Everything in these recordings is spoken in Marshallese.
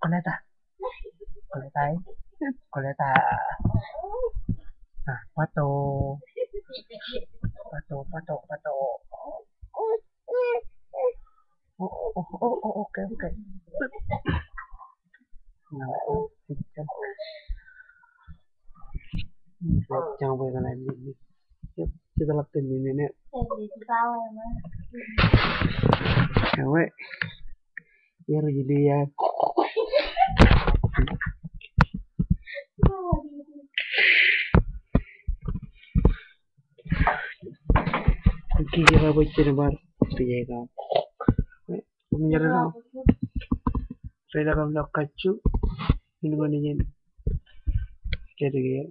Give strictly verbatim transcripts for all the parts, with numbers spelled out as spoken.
Koleta. Koleta, eh? Koleta. Ah, pato. Pato, pato, pato. Oh, oh, oh, oh, okay, okay. No, oh, jangan boleh kena ini. Yep, kita lakukan ini, nih. Anyway. Iyar, ilo iaan. Kiki kira bwe jen bar pija ikaṃ. Ri ḷak kajju. Ilo ṃani jen. Kajju.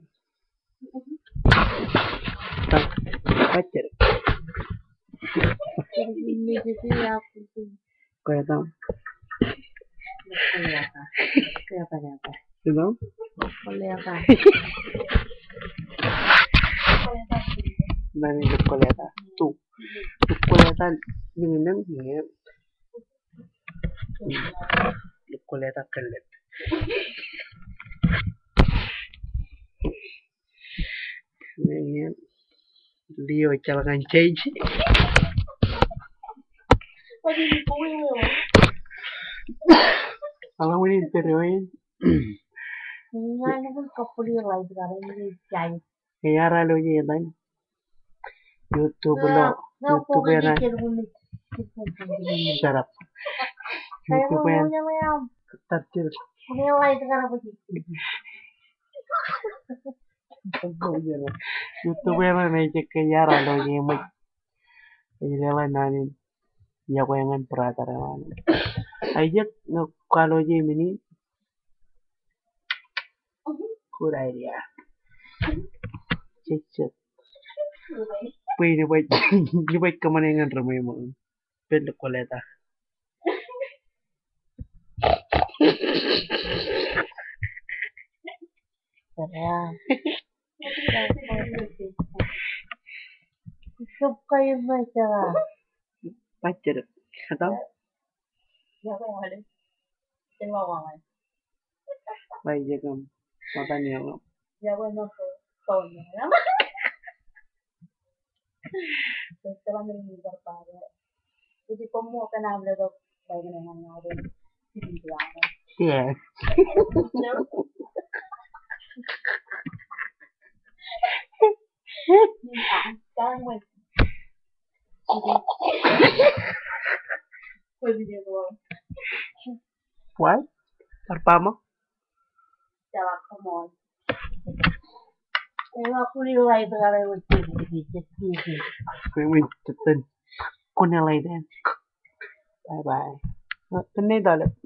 Kajju. Kajju. Kwōj etan? Etan? Naan eo kwōj etan? Tu. Kwōj etan? Naan eo kwōj etan? Kwōj etan? Kōlōt. Leo ejjeḷọk an change. Aḷañwin in pād eo in. Iar alo je etan. YouTube eo, YouTube eo etan. Shut up. YouTube eo etan. YouTube eo etan ej ke iar alo je eṃōj. Ej leḷọk naan in. Iọkwe ñan brother eo an. Ij jab ñe kwaḷọk je men in. Good idea. Jejjet. Bwe in ij ba, ij ba kōṃṃane ñan ri ṃweo ṃōk. Pād ilo kwōleta. Bajjek. Kōtā? Bajjek im. Matan eo. Yes. What? Bar ba ṃōk? Bye bye.